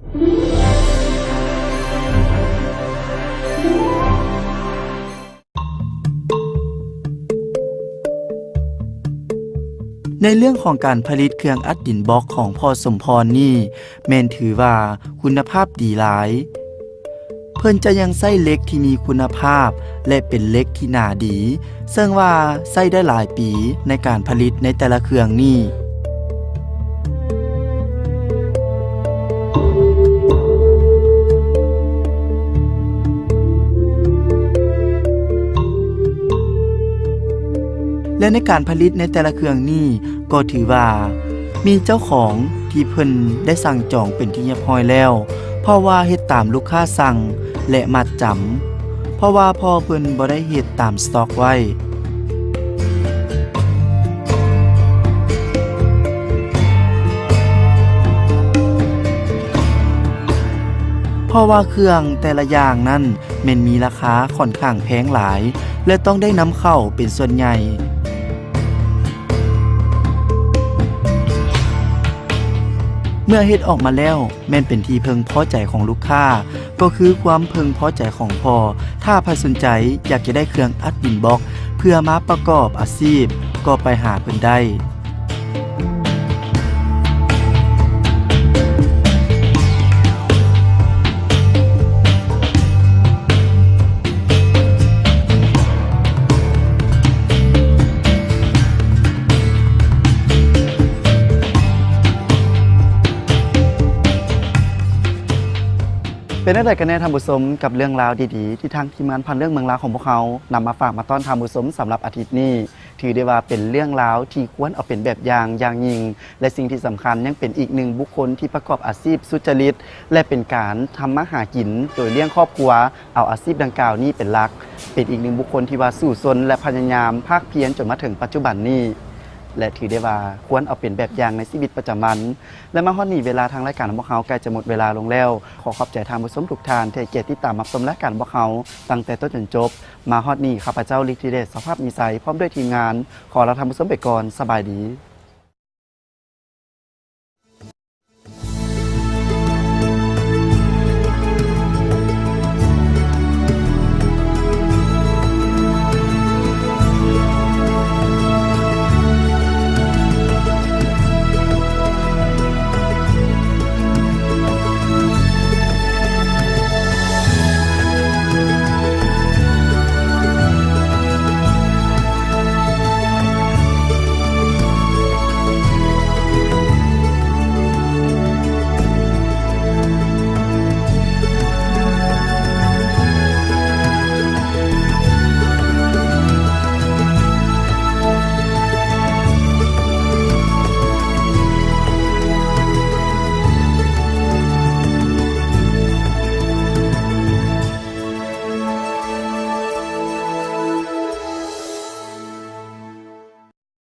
ໃນເລື່ອງຂອງການຜະລິດເຄື່ອງອັດດິນບລັອກຂອງພໍ່ສົມພອນນີ້ ແມ່ນຖືວ່າຄຸນນະພາບດີຫຼາຍ. ເພິ່ນຈະຍັງໃຊ້ເຫຼັກທີ່ມີຄຸນນະພາບ ແລະ ເປັນເຫຼັກທີ່ໜາດີ, ເຊິ່ງວ່າໃຊ້ໄດ້ຫຼາຍປີໃນການຜະລິດໃນແຕ່ລະເຄື່ອງນີ້. ແລະ ໃນການຜະລິດໃນແຕ່ລະເຄື່ອງນີ້ ກໍຖືວ່າມີເຈົ້າຂອງທີ່ເພິ່ນໄດ້ສັ່ງຈອງເປັນທີ່ຮຽບຮ້ອຍແລ້ວ, ເພາະວ່າເຮັດຕາມລູກຄ້າສັ່ງ ແລະ ມັດຈຳ, ເພາະວ່າພໍ່ເພິ່ນບໍ່ໄດ້ເຮັດຕາມສະຕັອກໄວ້. ເພາະວ່າເຄື່ອງແຕ່ລະຢ່າງນັ້ນແມ່ນມີລາຄາຂ້ອນຂ້າງແພງຫຼາຍ ແລະ ຕ້ອງໄດ້ນຳເຂົ້າເປັນສ່ວນໃຫຍ່. ເມື່ອເຮັດອອກມາແລ້ວແມ່ນເປັນທີ່ເພິ່ງພໍໃຈຂອງລູກຄ້າ, ກໍຄືຄວາມເພິ່ງພໍໃຈຂອງພໍ່. ຖ້າໃຜສົນໃຈຢາກຈະໄດ້ເຄື່ອງອັດດິນບລັອກເພື່ອມາປະກອບອາຊີບ ກໍໄປຫາເພິ່ນໄດ້. ເປັນແນວໃດກັນແນ່ທ່ານຜູ້ຊົມ ກັບເລື່ອງລາວດີໆ ທີ່ທາງທີມງານພານເລື່ອງເມືອງລາວຂອງພວກເຮົານຳມາຝາກມາຕ້ອນທ່ານຜູ້ຊົມສຳລັບອາທິດນີ້? ຖືໄດ້ວ່າເປັນເລື່ອງລາວທີ່ຄວນເອົາເປັນແບບຢ່າງຢ່າງຍິ່ງ ແລະ ສິ່ງທີ່ສຳຄັນຍັງເປັນອີກໜຶ່ງບຸກຄົນທີ່ປະກອບອາຊີບສຸດຈະລິດ ແລະ ເປັນການທຳມາຫາກິນໂດຍລ້ຽງຄອບຄົວ ເອົາອາຊີບດັ່ງກ່າວນີ້ເປັນຫຼັກ, ເປັນອີກໜຶ່ງບຸກຄົນທີ່ວ່າສູ້ຊົນ ແລະ ພະຍາຍາມພາກພຽນຈົນມາເຖິງປັດຈຸບັນນີ້ ແລະ ຖືໄດ້ວ່າຄວນເອົາເປັນແບບຢ່າງໃນຊີວິດປະຈຳວັນ. ແລະ ມາຮອດນີ້ເວລາທາງລາຍການຂອງພວກເຮົາໃກ້ຈະໝົດເວລາລົງແລ້ວ. ຂໍຂອບໃຈທ່ານຜູ້ຊົມທຸກທ່ານທີ່ໃຫ້ກຽດຕິດຕາມຮັບຊົມລາຍການຂອງພວກເຮົາຕັ້ງແຕ່ຕົ້ນຈົນຈົບ. ມາຮອດນີ້ ຂ້າພະເຈົ້າ ລິດທິເດດ ສະພາບມີໄຊ ພ້ອມດ້ວຍທີມງານ ຂໍລາທ່ານຜູ້ຊົມໄປກ່ອນ. ສະບາຍດີ.